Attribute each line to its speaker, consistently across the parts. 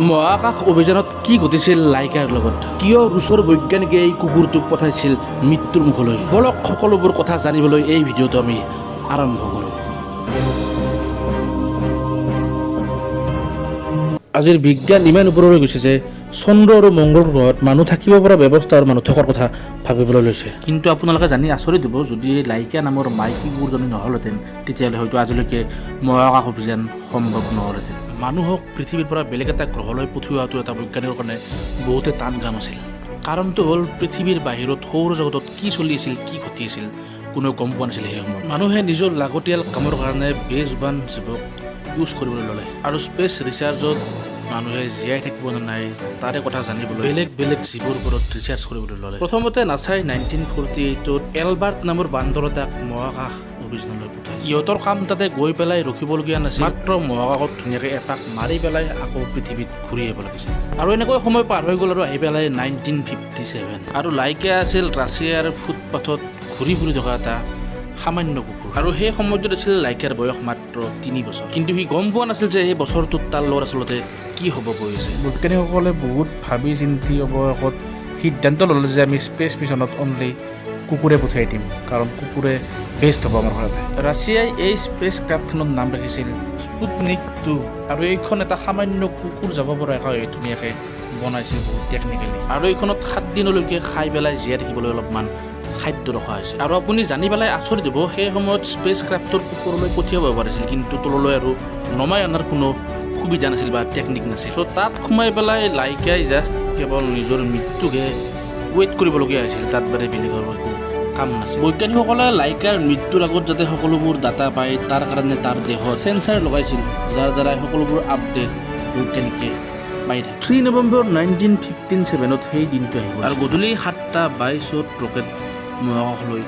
Speaker 1: মহাকাশ অভিযানত কি ঘটিছিল লাইকাৰ লগত? কিয় ৰুছৰ বৈজ্ঞানিকে এই কুকুৰটোক পঠাইছিল মৃত্যুৰ মুখলৈ? বলক, সকলোবোৰ কথা জানিবলৈ এই ভিডিঅ'টো আমি আৰম্ভ কৰোঁ। আজিৰ বিজ্ঞান ইমান ওপৰলৈ গৈছে যে চন্দ্ৰ আৰু মংগল গ্ৰহত মানুহ থাকিব পৰা ব্যৱস্থা আৰু মানুহ থকাৰ কথা ভাবিবলৈ লৈছে। কিন্তু আপোনালোকে জানি আচৰিত হ'ব, যদি এই লাইকা নামৰ মাইকী কুকুৰজনী নহ'লহেঁতেন, তেতিয়াহ'লে হয়তো আজিলৈকে মহাকাশ অভিযান সম্ভৱ নহ'লহেঁতেন। মানুহক পৃথিৱীৰ পৰা বেলেগ এটা গ্ৰহলৈ পঠিওৱাটো এটা বৈজ্ঞানিকৰ কাৰণে বহুতে টান কাম আছিল। কাৰণটো হ'ল, পৃথিৱীৰ বাহিৰত সৌৰজগতত কি চলি আছিল, কি ঘটি আছিল, কোনেও গম পোৱা নাছিল। সেই সময়ত মানুহে নিজৰ লাগতিয়াল কামৰ কাৰণে বেজবান জীৱক ইউজ কৰিবলৈ ল'লে আৰু স্পেচ ৰিচাৰ্জত মানুহে জীয়াই থাকিব নে নাই তাৰে কথা জানিবলৈ বেলেগ বেলেগ জীৱৰ ওপৰত ৰিচাৰ্জ কৰিবলৈ ল'লে। প্ৰথমতে নাছাই 1948ত এলবাৰ্ট নামৰ বান্দৰ এটাক মহাকাশ অভিযানলৈ পঠায়। সিহঁতৰ কাম তাতে গৈ পেলাই ৰখিবলগীয়া নাছিল, মাত্ৰ মহাকাশত ধুনীয়াকৈ এপাক মাৰি পেলাই আকৌ পৃথিৱীত ঘূৰি আহিব লাগিছিল। আৰু এনেকৈ সময় পাৰ হৈ গ'ল আৰু আহি পেলাই 1957। আৰু লাইকা আছিল ৰাছিয়াৰ ফুটপাথত ঘূৰি ফুৰি থকা এটা সামান্য কুকুৰ। আৰু সেই সময়টোত আছিল লাইকাৰ বয়স মাত্ৰ 3 বছৰ। কিন্তু সি গম পোৱা নাছিল যে এই বছৰটোত তাৰ লগত আচলতে কি হ'ব গৈ আছে। বৈজ্ঞানিকসকলে বহুত ভাবি চিন্তি অৱশেষত সিদ্ধান্ত ল'লে যে আমি স্পেচ মিছনত অনলি কুকুৰে পঠিয়াই দিম, কাৰণ কুকুৰে বেষ্ট হ'ব আমাৰ কাৰণে। ৰাছিয়াই এই স্পেচ ক্ৰাফ্টখনৰ নাম ৰাখিছিল স্পুটনিক 2। আৰু এইখন এটা সামান্য কুকুৰ যাব পৰাকৈ ধুনীয়াকৈ বনাইছিল, বহুত টেকনিকেলি। আৰু এইখনত 7 দিনলৈকে খাই পেলাই জীয়াই থাকিবলৈ অলপমান খাদ্য ৰখা হৈছে। আৰু আপুনি জানি পেলাই আচৰিত হ'ব, সেই সময়ত স্পেচ ক্ৰাফ্টৰ ওপৰলৈ পঠিয়াব পাৰিছিল, কিন্তু তললৈ আৰু নমাই অনাৰ কোনো সুবিধা নাছিল বা টেকনিক নাছিল। চ' তাত সোমাই পেলাই লাইকাই জাষ্ট কেৱল নিজৰ মৃত্যুকহে ৱেইট কৰিবলগীয়া হৈছিল, তাত বাদে বেলেগৰ একো কাম নাছিল। বৈজ্ঞানিকসকলে লাইকাৰ মৃত্যুৰ আগত যাতে সকলোবোৰ ডাটা পায়, তাৰ কাৰণে তাৰ দেহত চেঞ্চাৰ লগাইছিল, যাৰ দ্বাৰাই সকলোবোৰ আপডেট বৈজ্ঞানিকে পাই থাকে। 3 নৱেম্বৰ 1957ত সেই দিনটো আহিব আৰু গধূলি 7টা 22ত ৰকেট মহাকাশলৈ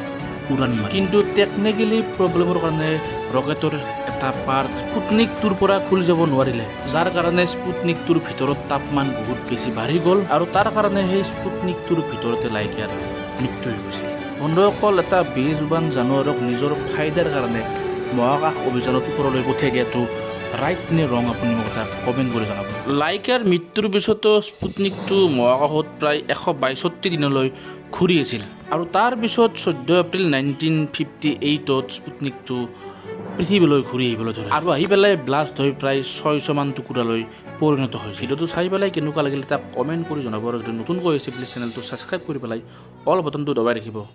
Speaker 1: উৰাণ মাৰে। কিন্তু টেকনিকেলি প্ৰব্লেমৰ কাৰণে ৰকেটৰ এটা পাৰ্ট স্পুটনিকটোৰ পৰা খুলি যাব নোৱাৰিলে, যাৰ কাৰণে স্পুটনিকটোৰ ভিতৰত তাপমান বহুত বেছি বাঢ়ি গ'ল আৰু তাৰ কাৰণে সেই স্পুটনিকটোৰ ভিতৰতে লাইকাৰ মৃত্যু হৈ গৈছিল। বন্ধুসকল, এটা বেজুবান জানোৱাৰক নিজৰ ফাইদাৰ কাৰণে মহাকাশ অভিযানত ওপৰলৈ পঠিয়াই দিয়াটো ৰাইট নে ৰং, আপুনি মোক এটা কমেণ্ট কৰি জনাব। লাইকাৰ মৃত্যুৰ পিছতো স্পুটনিকটো মহাকাশত প্ৰায় 162 দিনলৈ ঘূৰি আছিল। আৰু তাৰ পিছত 14 এপ্ৰিল 1958ত স্পুটনিকটো পৃথিৱীলৈ ঘূৰি আহিবলৈ ধৰে আৰু আহি পেলাই ব্লাষ্ট হৈ প্ৰায় 600মান টুকুৰালৈ পৰিণত হয়। ভিডিঅ'টো চাই পেলাই কেনেকুৱা লাগিল তাক কমেণ্ট কৰি জনাব। আৰু যদি নতুনকৈ হৈছে, প্লিজ চেনেলটো ছাবস্ক্ৰাইব কৰি পেলাই অল বটনটো দবাই ৰাখিব।